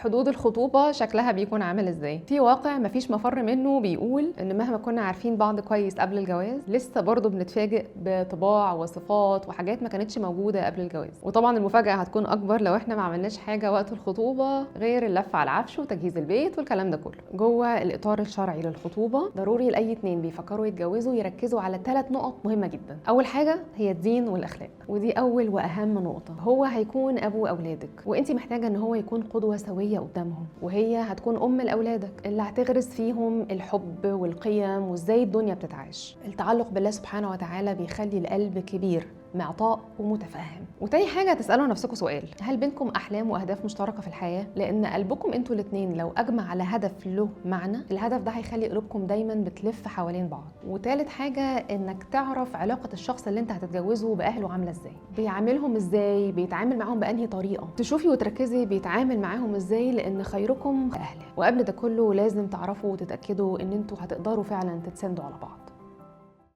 حدود الخطوبة شكلها بيكون عامل ازاي. في واقع مفيش مفر منه بيقول ان مهما كنا عارفين بعض كويس قبل الجواز، لسه برضه بنتفاجئ بطباع وصفات وحاجات ما كانتش موجودة قبل الجواز. وطبعا المفاجاة هتكون اكبر لو احنا ما عملناش حاجة وقت الخطوبة غير اللف على العفش وتجهيز البيت والكلام ده كله. جوه الاطار الشرعي للخطوبه ضروري لاي اتنين بيفكروا يتجوزوا يركزوا على 3 نقط مهمة جدا. اول حاجة هي الدين والاخلاق، ودي اول واهم نقطة. هو هيكون ابو اولادك، وانت محتاجه ان هو يكون قدوة سويه قدامهم، وهي هتكون ام لاولادك اللي هتغرس فيهم الحب والقيم وازاي الدنيا بتتعاش. التعلق بالله سبحانه وتعالى بيخلي القلب كبير، معطاء ومتفهم. وتاني حاجة تسألوا نفسكم سؤال: هل بينكم أحلام وأهداف مشتركة في الحياة؟ لأن قلبكم انتوا الاتنين لو أجمع على هدف له معنى، الهدف ده هيخلي قلوبكم دايما بتلف حوالين بعض. وتالت حاجة إنك تعرف علاقة الشخص اللي انت هتتجوزه بأهله عاملة ازاي، بيعاملهم ازاي، بيتعامل معاهم بأنهي طريقة، تشوفي وتركزي بيتعامل معاهم ازاي، لأن خيركم أهله. وقبل ده كله لازم تعرفوا وتتأكدوا إن انتوا هتقدروا فعلا تتساندوا على بعض.